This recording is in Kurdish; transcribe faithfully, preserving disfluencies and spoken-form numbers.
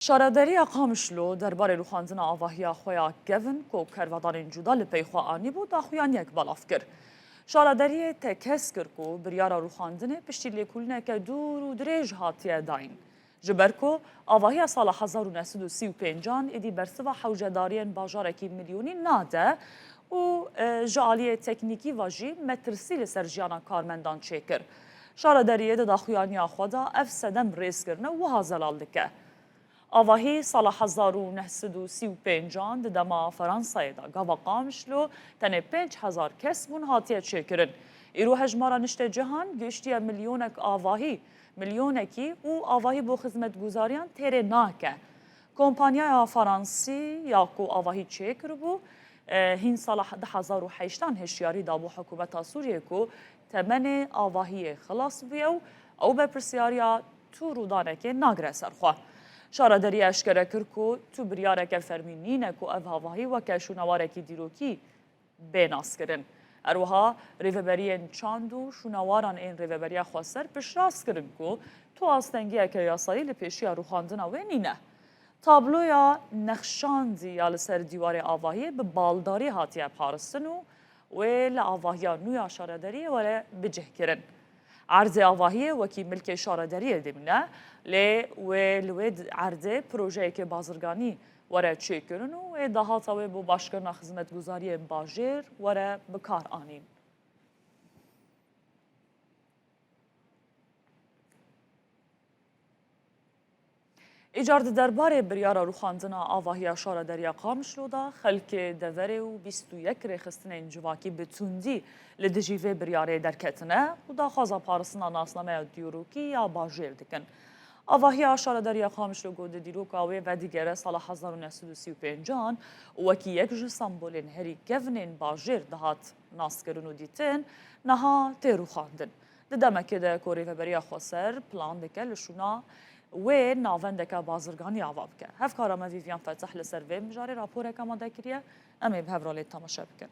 Şaredariya Qamişlo derbarê rûxandina avahiya xwe ya kevin ku kervadanên cuda li pey xwe anîbû, daxuyaniyek belav kir. Şaredariyê tekez kir ku biryara rûxandinê piştî lêkolîneke dûr û dirêj hatiye dayîn. Ji ber ku avahiya sala hezar û neh sed û sî û pêncan êdî bersiva hewcedariyên bajarekî milyonî nade û, e, ji aliyê teknîkî ve jî metirsî li ser jiyana karmendan çêkir. Şaredariyê di daxuyaniya xwe de ev sedem rêzkirine wiha zelal dike. Avahî sala hezar û neh sed û sî û pêncan di dema Fransayê de gava Qamişlo tenê pênc hezar kes bûn hatiye çêkirin. Îro hejmara niştê cihan gihiştiye milyonek avahî, milyonekî û avahî bo xizmetguzariyan têrê nake. Kompanyaya Fransî ya ku avahî çêkiribû, e, hîn sala du hezar û heştan hişyarî dabû hikûmeta Sûriyê ku temenê avahiyê xilas bûye û ew berpirsiyariya tu rûdanekê nagire ser xwe. Şaredarî eşkere kir ku tu biryareke fermî nîne ku ev avahî weke şûnewarekî dîrokî bê naskirin. Her wiha rêveberiyên çand û şûnewaran ên Rêveberiya Xweser piştrast kirin ku tu astengiyeke yasayî li pêşiya rûxandina wê nîne. Tabloya nexşandî ya li ser dîwarê avahiyê bi baldarî hatiye paristin û wê li avahiya nû ya şaredariyê were bicihkirin. Erdê avahiyê wekî milkê şaredariyê dimîne, lê wê li wê erdê projeyeke bazirganî were çêkirin û wê dahata wê bo başkirina xizmetguzariyên bajêr were bi kar anîn. Îcar di derbarê biryara rûxandina avahiya şaredariya Qamişlo de xelkê deverê û bîst û yek rêxistinên civakî bi tundî li dijî vê biryarê derketine û daxwaza paristina nasnameya dîrokî ya bajêr dikin. Avahiya şaredariya Qamişlo ku di dîroka wê vedigere sala hezar û neh sed û sî û pêncan û wekî yek ji sembolên herî kevnên bajêr dihat naskirin û dîtin, niha tê rûxandin. Di demekê de ku Rêveberiya Xweser plan dike li şûna wê navendeke bazirganî ava bike. Hevkara me Vîviyan Fetih li ser vê mijarê raporek amade kiriye. Em ê bi hev re lê temaşe bikin.